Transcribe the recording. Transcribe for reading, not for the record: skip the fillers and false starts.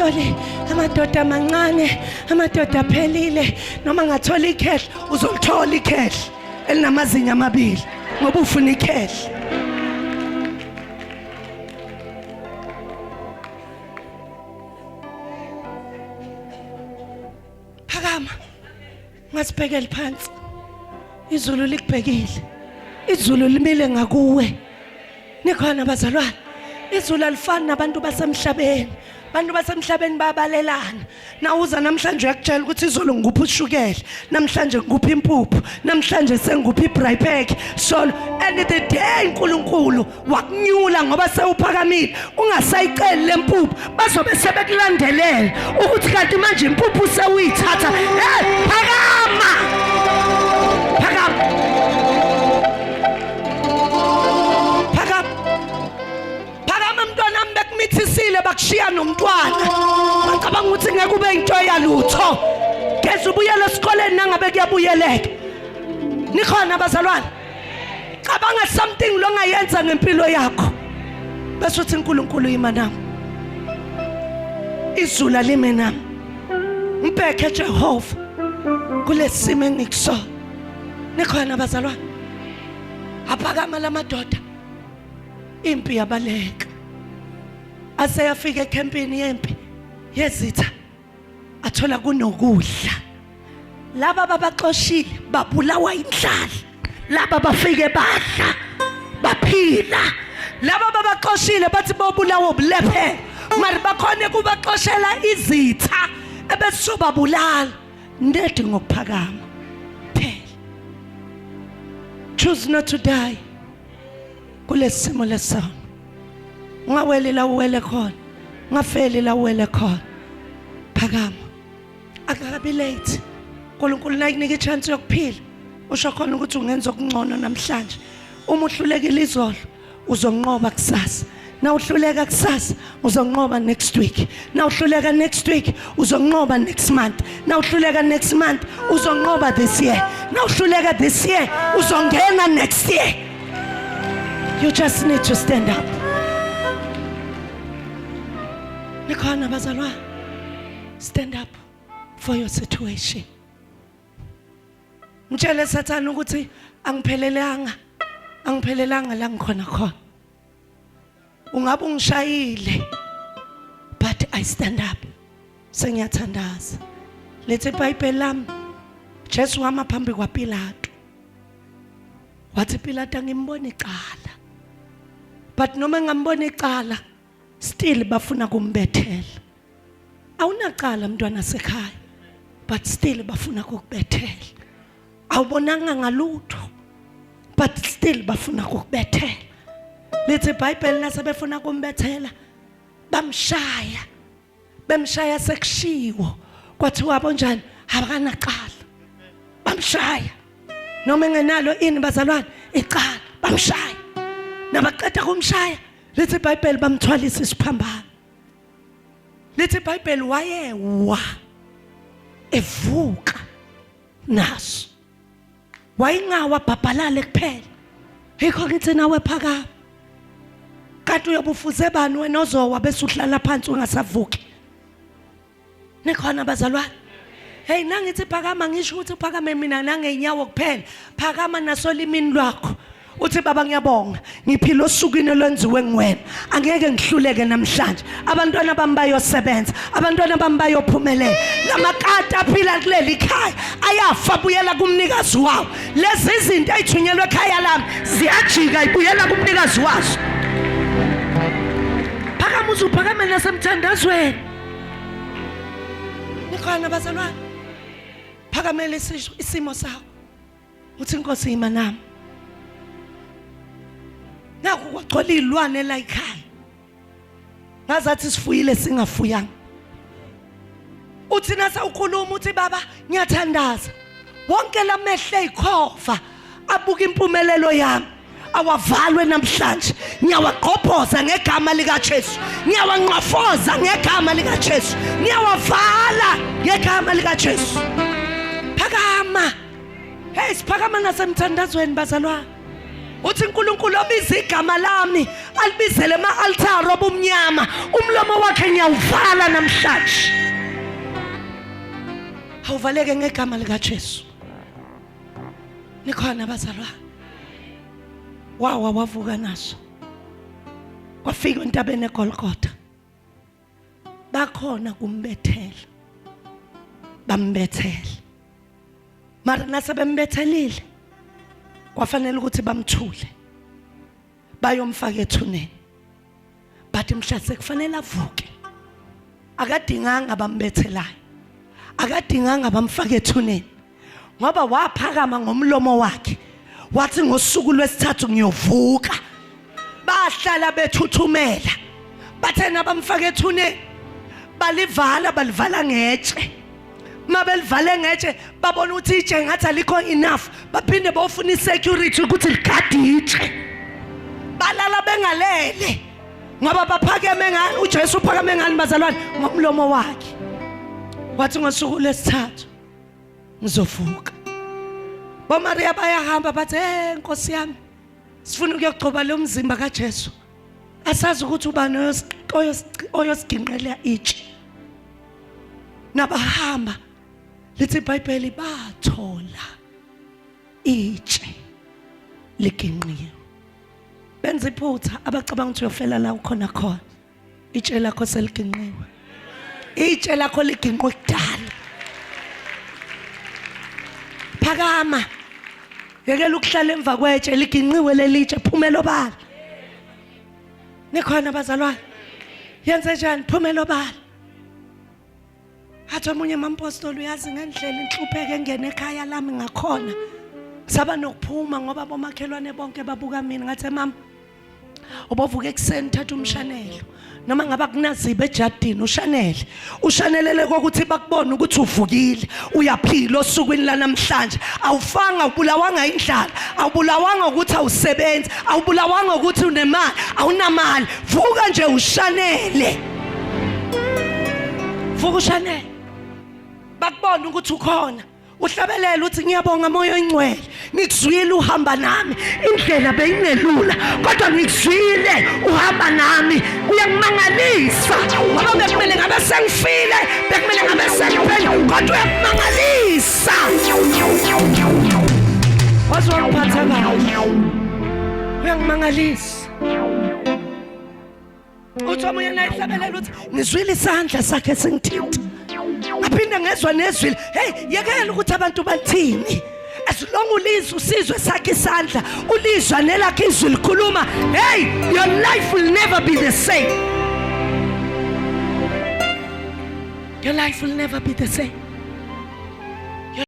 Sorry, amadoda amancane, amadoda aphelile. Noma ngathola ikhehle, uzolithola ikhehle elinamazinyo amabili ngoba ufuna ikhehle. Phakama. Ungasibhekeli phansi. Izulu likubhekile. Izulu limile ngakuwe. Nikhona bazalwane. Izulu alifani nabantu basemhlabeni. Abantu basemhlabeni bayabalelana. Nawuza namhlanje uyakutshela ukuthi izolo ngikuphi ushukela, namhlanje ngikuphi impuphu, namhlanje sengikuphi ibraai pack. So and the day uNkulunkulu wakunyula ngoba sewuphakamile ungasayiceli lempuphu bazobe sebekulandelela ukuthi kanti manje impuphu sewuyithatha. Hey, phakama, phakama, phakama, phakama mntwana wami. Bekumithisile bakushiya nomntwana, bacabanga ukuthi ngeke ube into yalutho. Geza ubuyele esikoleni nangabe kuyabuyeleka. Nikhona bazalwane? Cabanga something longayenza ngempilo yakho bese uthi uNkulunkulu yima nami, izulu alime nami, ngibheke Jehova kulesimo engikusona. Nikhona bazalwane? Aphakama lamadoda, impi yabaleka. Aseyafika ekhempini yempi yezitha, athola kunokudla. Laba babaxoshile babulawa indlala, laba bafike badla baphila. Laba babaxoshile bathi bobulawa ubulephelo, mari bakhona kubaxoshela izitha ebesizobabulala. Nedi ngokuphakama phela, choose not to die kulesimo lesona. Ungaweli la uwele khona, ungafeli la uwele khona. Phakama, akakabi late. uNkulunkulu nakunika ichance yokuphila, usho khona ukuthi ungenza okungcono namhlanje. Uma uhlulekile izolo, uzonqoba kusasa. Na uhluleka kusasa, uzonqoba next week. Na uhluleka next week, uzonqoba next month. Na uhluleka next month, uzonqoba this year. Na uhluleka this year, uzongena next year. You just need to stand up. Nikhona bazalwane? Stand up for your situation. Mtshele Sathane ukuthi angiphelelanga, angiphelelanga la ngikhona khona. Ungabe ungishayile, but I stand up. Sengiyathandaza. Lethi iBhayibheli lami, Jesu wama phambi kwaPilato. Wathi Pilato, angimboni icala. But noma ngambona icala, still bafuna kumbethela. Awunacala mntwana sekhaya, but still bafuna ukukubethela. Awubonanga ngalutho, but still bafuna ukukubethela. Lithi iBhayibheli nasebefuna kumbethela bamshaya, bemshaya sekushiwo kwathiwa bonjani abakanacala. Bamshaya noma engenalo ini bazalwane icala, bamshaya. Nabaqeda kumshaya, lithi iBhayibheli bamthwalisa isiphambano. Lithi iBhayibheli wayewa evuka naso, wayingawa bhabhalale kuphela. Yikho ngithi nawe phakama. Kanti uyobufuze bani wena ozowa bese uhlala phansi ungasavuki? Nikhona bazalwane? Hey, nangithi phakama, ngisho ukuthi uphakame mina nangeenyawo kuphela. Phakama nasolimini lwakho. Uthi baba ngiyabonga, ngiphila osukwini olwenziwe nguwena, angeke ngihluleke namhlanje. Abantwana bami bayosebenza, abantwana bami bayophumelela. Lamakati aphila kuleli khaya ayafa, buyela kumnikazi wawo. Lezi zinto eyithunyelwe ekhaya lami ziyajika, ibuyela kumnikazi wazo. Phakama uze uphakame nasemthandazweni. Nikhona bazalwane? Phakamela isimo sakho. Uthi inkosi yima nami. Naku kwagcwala izilwane la ekhaya. Ngazathi sifuyile singafuyanga. Uthi nase ukhuluma uthi baba ngiyathandaza. Wonke lamehlo ezikhova abuka impumelelo yami awavalwe namhlanje. Ngiyawagqobhoza ngegama likaJesu, ngiyawanqwafoza ngegama likaJesu, ngiyawavala ngegama likaJesu. Phakama. Hey, siphakama nasemthandazweni bazalwane. Uthi uNkulunkulu obiza igama lami alibizele ema-altare obumnyama, umlomo wakhe ngiyawuvala namhlanje. Awuvaleke ngegama likaJesu. Nikhona abazalwane? Wawa wavuka naso, kwafika entabeni eGolgotha, bakhona kumbethela, bambethela. Mara nasebembethelile kwafanele ukuthi bamthule bayomfaka ethuneni, but mhla sekufanele avuke akadinganga bambethelayo, akadinganga bamfake ethuneni, ngoba waphakama ngomlomo wakhe wathi ngosuku lwesithathu ngiyovuka. Bahlala bethuthumela, bathe nabamfaka ethuneni balivala, balivala ngetshe. Mabelivale ngetshe babona ukuthi itshe ngathi alikho enough, baphinde bofuna isecurity ukuthi ligade itshe. Balala bengalele ngoba baphakeme ngani? uJesu uphakame ngani bazalwane? Ngomlomo wakhe wathi ngosuku lwesithathu ngizovuka. BoMaria bayahamba bathi, hey Nkosi yami, sifuna ukuyogcoba lo mzimba kaJesu, asazi ukuthi ubani oyosiginqela itshe. Nabahamba, lithi iBhayibheli, bathola itshe liginqiwe. Benza iphutha abacabanga ukuthi uyofela la ukhona khona. Itshe lakho seliginqiwe, itshe lakho liginqwe kudala. Phakama, yekela ukuhlala emva kwetshe, liginqiwe lelitshe, phumela obala. Nikhona bazalwane? Yenze njani? Phumela obala. Athi omunye mampostoli, uyazi ngendlela inhlupheko engene ekhaya lami ngakhona, saba nokuphuma ngoba bomakhelwane bonke babuka mina. Ngathi, mama, ubovuka ekuseni uthatha umshanelo, noma ngaba kunaziba ejardini, ushanele, ushanelele kokuthi bakubone ukuthi uvukile, uyaphila osukwini lanamhlanje. Awufanga, ubulawanga indlala, awubulawanga ukuthi awusebenzi, awubulawanga ukuthi unemali, awunamali. Vuka nje ushanele, vuka ushanele, bakubone ukuthi ukhona. Uhlabelela uthi, ngiyabonga moya oyingcwele, ngikuzwile uhamba nami. Indlela beyingelula kodwa ngikuzwile uhamba nami. Uyangimangalisa ngoba bekumele ngabe sengifile, bekumele ngabe sengiphele, kodwa uyakumangalisa. Waze wangiphatha kahle, uyangimangalisa. Uthi omunye nayihlabelela uthi, ngizwile isandla sakhe singithinta, ngaphinde ngezwa nezwi. Hey, yekela ukuthi abantu bathini. As long ulizwa usizwe sakhe isandla, ulizwa nelakhe izwi likhuluma, hey, your life will never be the same. Your life will never be the same.